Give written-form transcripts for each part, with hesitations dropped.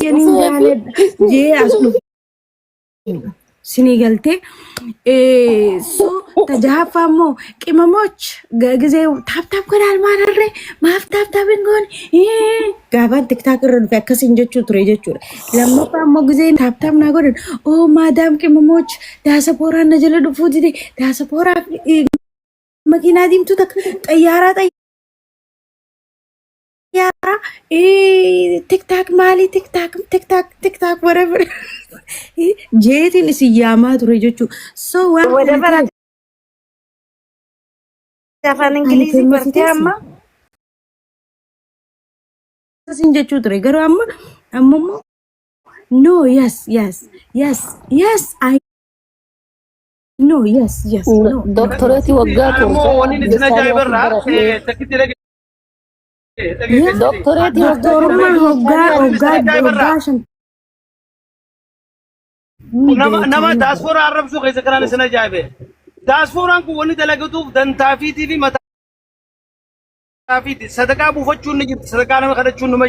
Oromoo dhufee fi jaaladha jee as dhufe. Sinii galtee so tajaajila immoo qimamoch gizee taap taap godhaan maal harree maaf taap taap hin goone gaafaan tiktaak irra dhufe akkasiin jechuu ture jechuudha. Lammaffaa immoo gizee taap taap naa godhan oo maadaam qimamoch daasapooraan na jala dhufuu dide daasapooraa makiinaa diimtuu takka xayyaaraa xayyaaraa tiktaak maalii tiktaak tiktaak tiktaak whatever jeetiin isin yaamaa ture jechuudha. So waan kana Whatever ta'eef ati afaan ani Ingilizii feemasii bartee teesse amma isin jechuu ture garuu amma amma immoo no, yes, yes, yes, yes, I know, yes, yes, no. Doktoreetii waggaa Ammoo 7 wanni isin lisaanii ajaa'ibarraa baratee takkitti dhagee doktoreetii waggaa Doktorummaa 7 hoggaa lisaanii hoggaa ajaa'ibarraa hoggaa 5 nama nama daaspooraa arrabsuu keessa kanaan isin ajaa'ibe. Daaspooraan kun wanni dalagatuuf dantaafiitii fi mataafiiti. Sadaqaa buufachuun ni jirti. Sadaqaa nama kadhachuun numa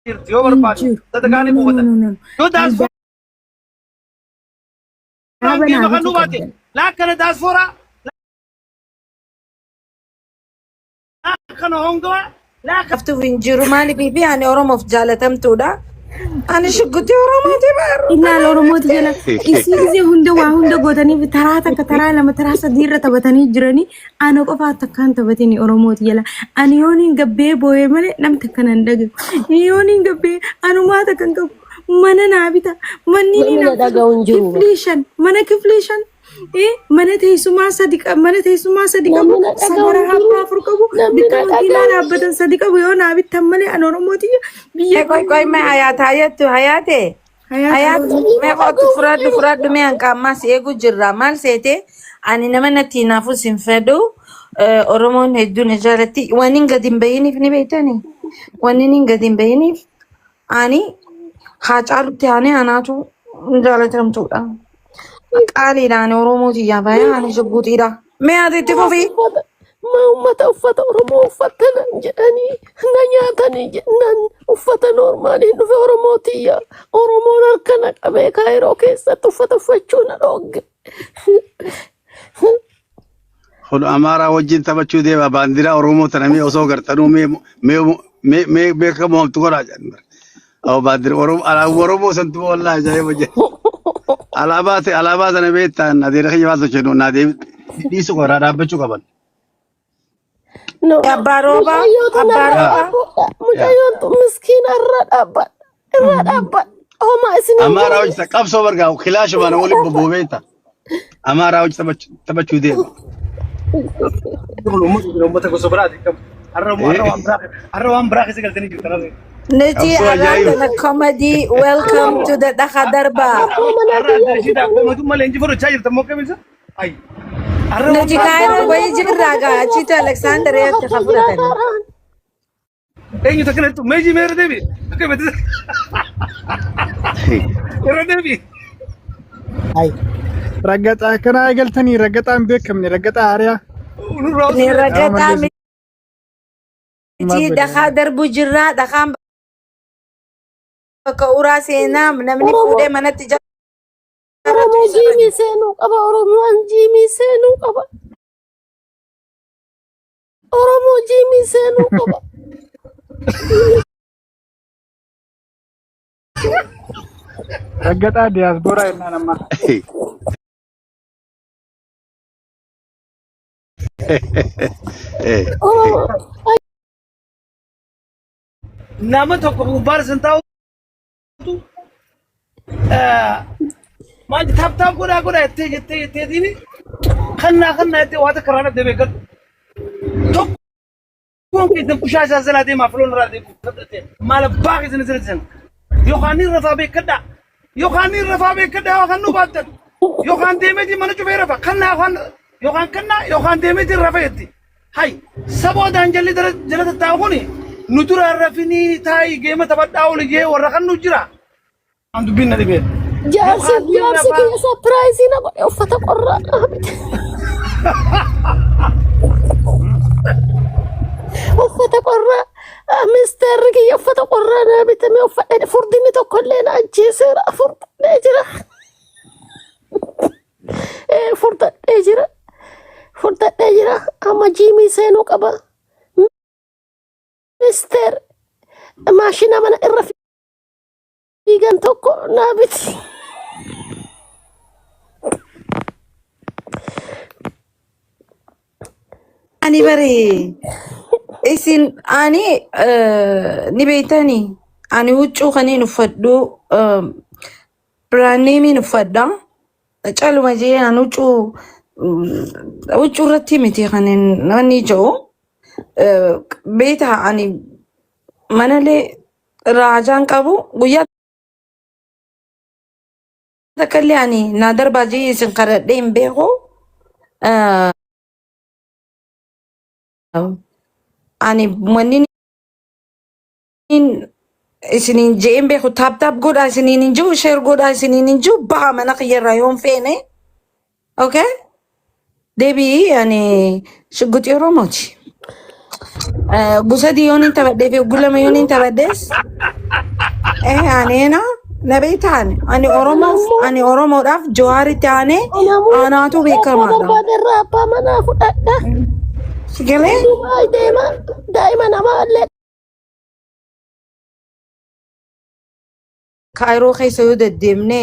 jirti yoo Hin barbaade jiru. sadaqaa No, ni no, no, buufatan. no, no. Yoo Ani daaspooraan dhaaba geema naa kan nu bituu baate qabdan. laakkana daaspooraa laakkana hongawaa laakka Haftuuf hin jiru maaliif fi ani Oromoof jaalatamtuudha. Ani shuggutii Oromooti baaru. Ilaal Oromooti jala isii gisee hunda waa hunda gootanii taraa takka taraa lama taraa sadii irra taphatanii jiranii ana qofaa takkaan taphatanii Oromooti jala. Ani yooniin gabbee boo'ee malee nam takka nan dhagahu. Yooniin gabbee anumaa takka hin qabu. Mana naa bita. Manni ni Namni na naa dhagahu hin jiru. kiflii 5 mana kiflii 5 mana teessumaa sadi mana teessumaa sadi qabu Namni na dhagahu sagara hin jiru. abbaa afur qabu Namni bikka na makiinaa dhagahu. dhaabbatan sadi qabu yoo naa bittan malee an Oromootiyya biyya Qoy qoy mee hayaat hayattu hayaate. Hayaat Hayaat Namni mee na kootu dhagahu hin fudhadhu jiru. fudhadhu mee hanqa ammaa si eegu jirra maal seete ani nama natti hinaafus hin fedhu. Oromoon hedduun na jaalatti waan hin gadi hin bahiniif ni beektani. Waan hin gadi hin bahiniif ani Haacaalutti aanee anaatu jaalatamtuudha. Qaaliidha ani Oromoo tiyyaa baay'ee ani shugguxiidha. Mee ati itti fufii. Uffata maa ummata uffata Oromoo uffattana jedhanii na nyaatanii jennaan uffata noormaaliin dhufe Oromoo tiyya. Oromoon harka na qabee Kaayiroo keessatti uffata uffachuu na dhoogge. Kun Amaaraa wajjin taphachuu deema baandiraa Oromoo tana mee osoo gartanuu mee mee mee mee beekamu hamtu godhaa jedhan. Awo baandira Oromoo alaabaa Oromoo santu wallahi ajaa'iba jedhe. Alaabaa ta'e alaabaa sana beektaan adeera kiyya waan sochoonu naa deebi dhiisu qoraa dhaabbachuu qaban. No. Abbaa roobaa Mucayyoo tana abbaa irra roobaa. dhaabbadha. Mucayyoon tun miskiina irra dhaabbadha. Irra dhaabbadha. Homaa isin hin Amaaraa goone. hojii qabsoo bargaa kilaashumaan waliin bobboo beekta. Amaaraa hojii taphachuu deema. Kun uummata jira uummata gosa biraati qabu. Har'a har'a waan biraa har'a waan biraa keessa galtanii jirtan har'a. Nuti Qabsoo har'aan ajaa'iba. tana comedy welcome to the Dhaqa Darbaa. Abbaa manaa Har'a kiyya adda ishiidha argitanii. mootummaa leenjii fudhachaa jirtan moo akkamiisa? Ay. Har'a waan Nuti biraa Kaayiroo wayii jirraa gaa achitti Aleksaandariyaatti Harka ka fudhatani. jiraataadhaan. Eenyu takka nettu meejii mee irra deebi. Akkamitti irra deebi. Ay. Raggaxaa akkanaa eegaltanii raggaxaa hin beekamne raggaxaa haariyaa. Nurraa Ni osoo ragaxaa Mallees miti dhakaa darbu jirraa dhakaan bakka uraa seenaa namni Oromoo fuudhee manatti ijaarratu Oromoo isa jiimii bane. seenuu qaba. Oromoon jiimii seenuu qaba. Oromoo jiimii seenuu qaba. Raggaxaa diyaaspooraa jennaan amma. Oromoo Nama tokko gubbaan isin taa'utu maal taap taap godhaa godhaa jettee jettee jetteetiin kannaa kannaa jettee waa takka irraa dhabdee beekadhu. Tokkoon keessan kushaa isaa jalaa deemaa filoon irraa deemu maal abbaa keessan isin isin yookaan ni rafaa beekadhaa yookaan ni rafaa beekadhaa yookaan nu baattan yookaan deemeetiin mana cufee rafa kannaa yookaan yookaan kannaa yookaan deemeetiin rafa jetti. Hay saboodaan jalli jala tattaa'u kuni nu dura rafinii taa'i geema taphadhaa oli jee warra kan nu jira. An dubbiin na dhibee. Jaarsi Yookaan ni jaarsi rafaa. kiyya sapiraayizii na godhe uffata qorraa naa bite. Uffata qorraa Misteerri kiyya uffata qorraa naa bitamee uffadhe furdinni tokkollee na ajjeeseera furdadhee jira. Furdadhee jira. Furdadhee jira. Amma jiimii seenuu qaba. Misteer maashina mana irra fiigan tokko naa biti. Ani bari isin ani ni beektanii ani huccuu kaniin uffadhu brand name uffadha. Caluma jee ani huccuu huccuu irratti miti kan namni jedhu beektaa ani manalee raajaan qabu guyyaa takka illee ani naa darbaa jee isin kadhadhee hin beeku. Ani wanni isiniin je'een beeku tap tap godhaa isiniin hin jiru share godhaa isiniin hin jiru baha mana kiyyarraa yoon feene. Okay? Deebii ani shugguxii Oromooti. Gosa yoon hin taphadhee fi gulama yoon hin taphadhees ani na na beektaan ani Oromoof ani Oromoodhaaf Jawaaritti aanee Namoonni anaatu abbaa beekamaadha. barbaade irraa abbaa manaa fudhadha. Galee? Dubaay deema daa'ima namaa illee Kaayiroo keessa yoo deddeemne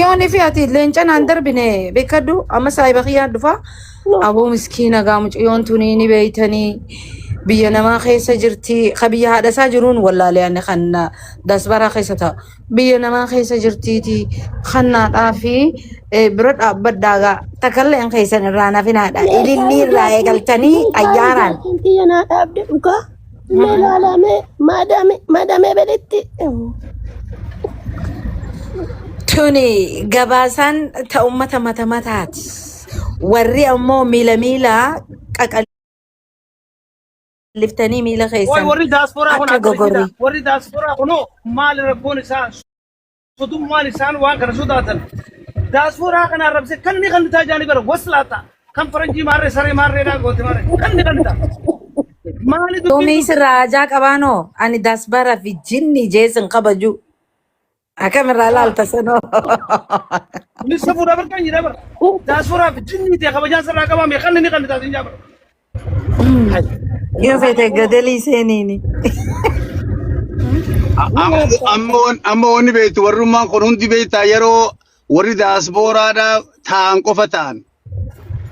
yoon fi ati leenca naan darbine beekadhu amma saayiba kiyyaan dhufa aboo miskiina gaa mucayyoon tunii ni beeytanii biyya namaa keessa jirti ka biyya haadha isaa jiruun wallaalee ani kan dasbaraa keessa taa'u biyya namaa keessa jirtiiti kannaadhaa fi bira dhaabbadhaa gaa takalleen keessan irraa nafinaadha ilillii irraa eegaltanii xayyaaraan. Kiyya naa dhaabde dhugaa. Mee laalamee maadame maadamee belitti. Tuni gabaasaan ta ummata mata mataati. Warri ammoo miila miila qaqalliftanii miila Way keessan warri daasporaa kun akka akkami fida? gogorri. Warri daasporaa kunoo maali rakkoon isaa? Sodummaan isaan waan kana sodaatan. Daasporaa kana arrabse kan ni kan ta'a jaanii bara waslaata. Kan faranjii maarree saree maarreedhaa goote maarree kan ni kan ta'a. Maali dubbiin Yoomii kun? sirraa ajaa qabaanoo ani daasbara fi jinni jeesin kabaju. Akkamirraa laalta sanoo. Kunis safuudhaa barqaan jira bara. Daasporaa fi jinni ta'e kabajaan sirraa qabaame kan ni kan ta'a siin jaa bara. Yoo feete gadelii seeniini. Amma wanni beektu warrummaan kun hundi beektaa yeroo warri daasbooraadhaa ta'an qofa ta'an.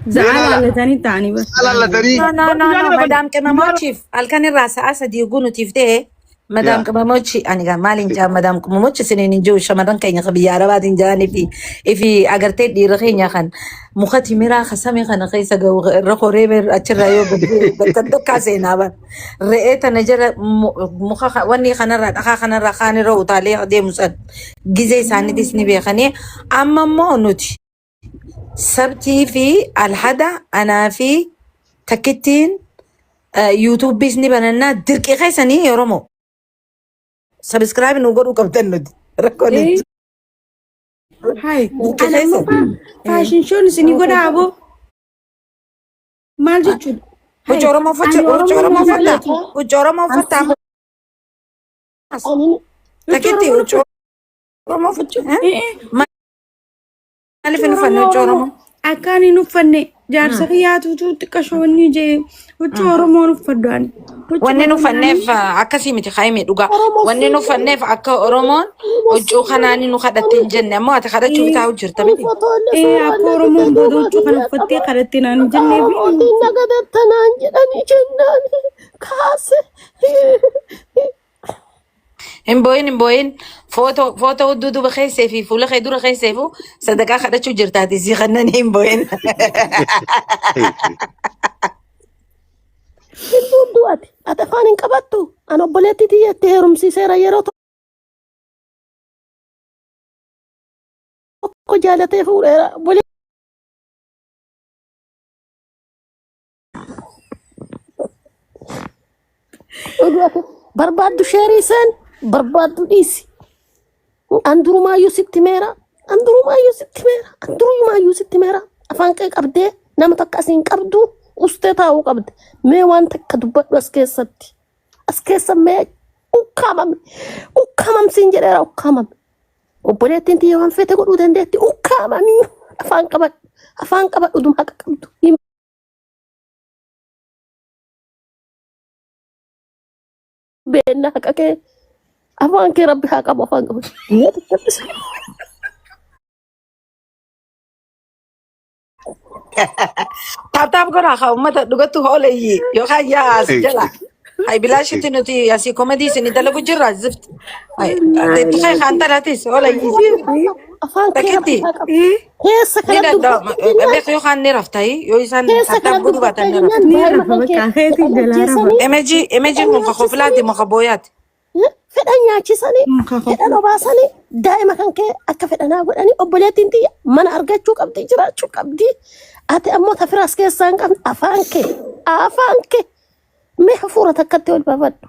Za'a Beelaa laallatanii ta'anii bara. laallatanii. No, no, no, no. Guyyaa Madaam Qimamochiif halkan irraa sa'a 3 gunuutiif ta'e Madaam Yaa. Qimamochi ani gaa maaliin jaa Madaam Qimamochi isiniin hin jiru shamarran keenya kan biyya Arabaatiin ja'anii fi ifi agartee dhiira keenya kan muka timiraa kan samii kana keessa ga'u irra koree achirraa yoo gad bu'u bakka tokkaa seenaa bara. Re'ee tana jala muka wanni kanarraa dhakaa kanarraa kaan irra utaalee deemu san gizee isaaniitis ni beekanii amma immoo nuti Sabtii fi alhada anaa fi takkittiin yuutuubbiis ni banannaa dirqii keessanii Oromoo. Sabiskiraayib nu godhuu qabdan nuti. Rakkoon hin jiru. Hai, Dirqii ana amma keessan. faashin shoon isinii godhaa aboo. Maal jechuudha? Hai, Huccuu Oromoo ani uffachuu huccuu Oromoo Oromoo hin uffatta. jaalladhu. Huccuu Oromoo uffatta ammas. Ani Huccuu Takkitti Oromoo huccuu Oromoo uffachuu. Eh, eh. Maaliif hin uffanne Oromoo huccuu Oromoo Oromoo? akka ani hin uffanne jaarsa kiyyaatutu xiqqasho wanni jee huccuu Oromoo hin uffadhu ani. Huccuu Wanni nu kanaan uffanneef akkasii miti kaa'ime dhugaa. Oromoo Wanni nu uffanneef akka Oromoon huccuu kanaan nu kadhatte hin jenne ammoo ati kadhachuuf taa'u jirta Ani miti. fotoollee ee akka suuraallee Oromoon fidee booda duuba huccuu kana kiyyaa uffattee qaba. kadhatte naan hin Maqaa jenneef Oromootiin nagadattanaan jedhanii jennaan kaase. Hin boo'in hin boo'in footoo footoo hudduu duuba keessee fi fuula kee dura keesseefu sadaqaa kadhachuu jirtaati sii kanneen hin boo'in. Hin duuddu ati. Ati afaan hin qabattu. Ani obboleettii tiyya itti heerumsiiseera yeroo tokko jaalatee fuudheera. Obboleettii barbaaddu sheerii seen barbaaddu dhiisi. An durumaayyuu sitti meera. An durumaayyuu sitti meera. An durumaayyuu sitti meera. Afaan kee qabdee nama takka asiin qabdu ustee taa'uu qabde. Mee waan takka dubbadhu as keessatti. As keessa mee ukkaamame. Ukkaamamsiin jedheera ukkaamame. Obboleettiin tiyya waan feete godhuu dandeetti ukkaamamii afaan qabadhu. Afaan qabadhu dum haqa qabdu. Hin beenna haqa kee. Afaan kee rabbi haa qabu afaan qabu. Taap taap godhaa haa uummata dhugattu hoolayyi yookaan yaa as jala. Hay bilaashitti nuti asii komedii isin dalagu jirra zifti. Hay itti kee kaan talatis hoolayyi. Afaan kee rabbi Takkitti haa qabu. Keessa ni kana danda'ama. dubbattee jennaan Beeku yookaan ni raftayi yoo isaan keessa taap kana taap godhuu baatan dubbattee ni rafta. jennaan Ni daa'ima rafa kan kee bakka keetii fedhan jalaa rafa. ajjeesanii Emeji emeji fedhan kun ka kofilaati nyaachisanii muka booyaati. Fedhan nyaachisanii, Muka fedhan kofla. obaasanii, daa'ima kan kee akka fedhanaa godhanii obboleettiin tiyya mana argachuu qabdi, jiraachuu qabdi. Ati ammoo tafiraas keessaa hin qabne afaan kee, afaan kee mee hafuura takkatti ol baafadhu.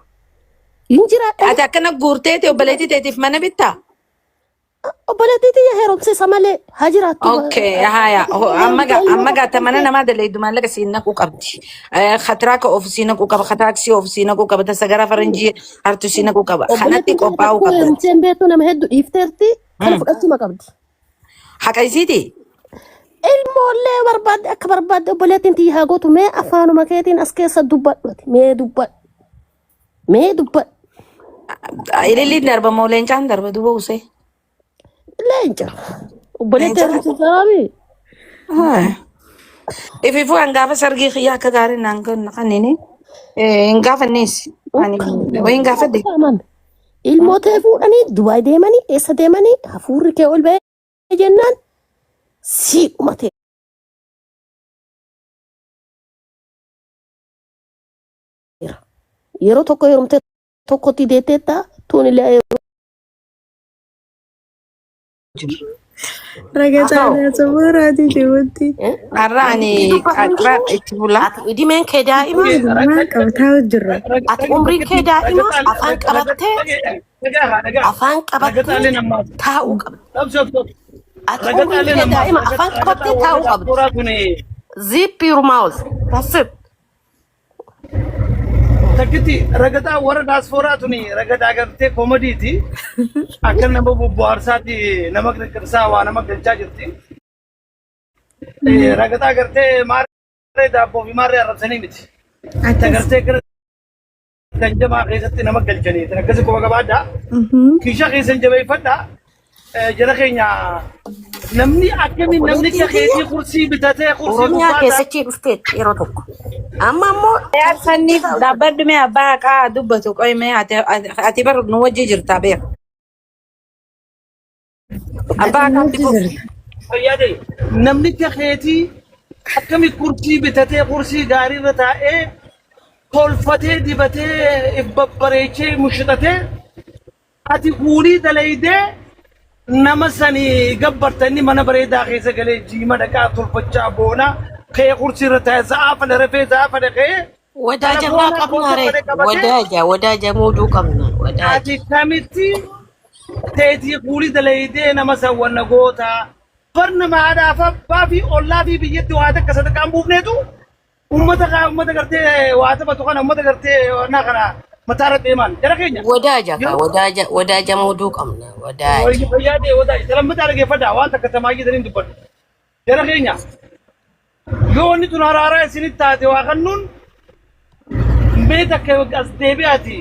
Hin jiraadha. Ati akkana guurteeti obboleettii teetiif mana bittaa? Obboleettii tiyya heerumsiisa malee haa jiraattu. Okay, haya. Amma ga amma ga ta mana namaa dalaydu maallaqa siin naquu qabdi. Khatiraa ka of sii naquu qaba, taaksii of sii naquu qaba, tasagara faranjii hartu sii naquu qaba. Kanatti Obboleettiin tiyya qophaa'uu takkuu qabda. heerumtee hin beektu nama hedduu dhiifteerti kana fudhachuu qabdi. Haqa isiiti? Ilmoollee barbaadde akka barbaadde obboleettiin tiyya haa gootu mee afaanuma keetiin as keessa dubbadhu ati mee dubbadhu mee dubbadhu Ililliin darba moo leencaan darba duuba usee? leenca obboleettii Leenca. heerumsiisaami Ififuu an gaafa sargii kiyya akka gaarii naan kennu kanneen hin gaafannees. Ani wayi hin gaafadhe. Ukkaamame ilmoo tee fuudhanii Dubaay deemanii eessa deemanii hafuurri kee ol ba'ee jennaan sii dhumateera. Yeroo tokko heerumtee tokkotti deetteetta tuun illee Ragataa naasummaaraatii jirutti. Har'a ani har'a itti bula. Ati idimeen kee daa'ima Maal qabtaa jirra? ati umriin kee daa'ima afaan qabattee afaan qabattee taa'uu qabda. Ati umriin kee daa'ima afaan qabattee taa'uu qabda. Zip your mouth. That's it. Takkitti ragataa warra daaspooraa tuni ragataa gartee koomediiti. Akka nama bobbohaarsaati nama qirqirsaa waa nama galchaa jirti. Ragataa gartee maarree daabboo fi maarree arrabsanii miti. Akkas. Gartee gara ganjamaa keessatti nama galchanii. Akkasi quba qabaadhaa. Kiisha keessan jabeeffadhaa. Jara keenya namni akkamiin namni Obboleettiin keetii tiyya kursii bitatee kursii Oromiyaa gubbaa taa'e. keessachii dhufteetti yeroo tokko. Amma ammoo Sanniif dhaabbadhu mee abbaa haqaa dubbatu qoy mee ati ati bar nu wajji jirta beek. Abbaa Ati nu haqaatti wajji fufi. jirta. Fayyaa ta'e namni keetii akkami kursii bitatee kursii gaarii irra taa'ee tolfatee dibatee if babbareechee mushuxatee ati kuulii dalaydee nama sanii gabbarta inni mana bareedaa keessa galee jiima dhaqaa tolfachaa boona ka'ee kursii irra taa'e sa'aa fedhe rafee sa'aa fedhe ka'ee Wadaaja irraa telefoona qabna gosa ree. fedhe qabatee Wadaaja, wadaaja muuduu qabna. Wadaaja. ati kamitti teetii kuulii dalaydee nama san wanna goota bar nama haadhaaf abbaa fi ollaa fi biyyatti waa takka sadaqaan buufneetu Ummata kaa ummata gartee waa taphatu kana ummata gartee naa kana mataa irra deemaan jara keenya. Wadaaja kaa, Yeroo wadaaja, wadaaja muuduu qabna. Wadaaja. wayii fayyaa ta'e wadaaja salammataa dhaggeeffadhaa waan takka tamaayyee saniin dubbadhu. Jara keenya yoo wanni tun haraaraa isinitti taate waa kannuun mee takka as deebi'aati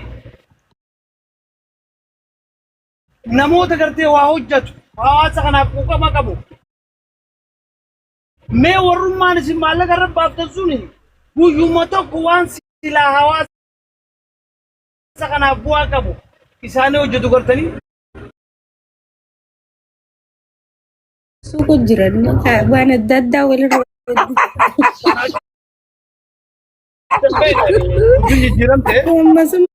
namoota gartee waa hojjetu hawaasa kanaaf quuqama qabu Mee warrummaan isin maallaqa irra baaftan suni guyyuma tokko waan silaa hawaasa kanaaf bu'aa qabu isaanii hojjetu gartanii. Suuqu jiran waan adda addaa walirra Dubbiin jijjiiramte. Ammasuma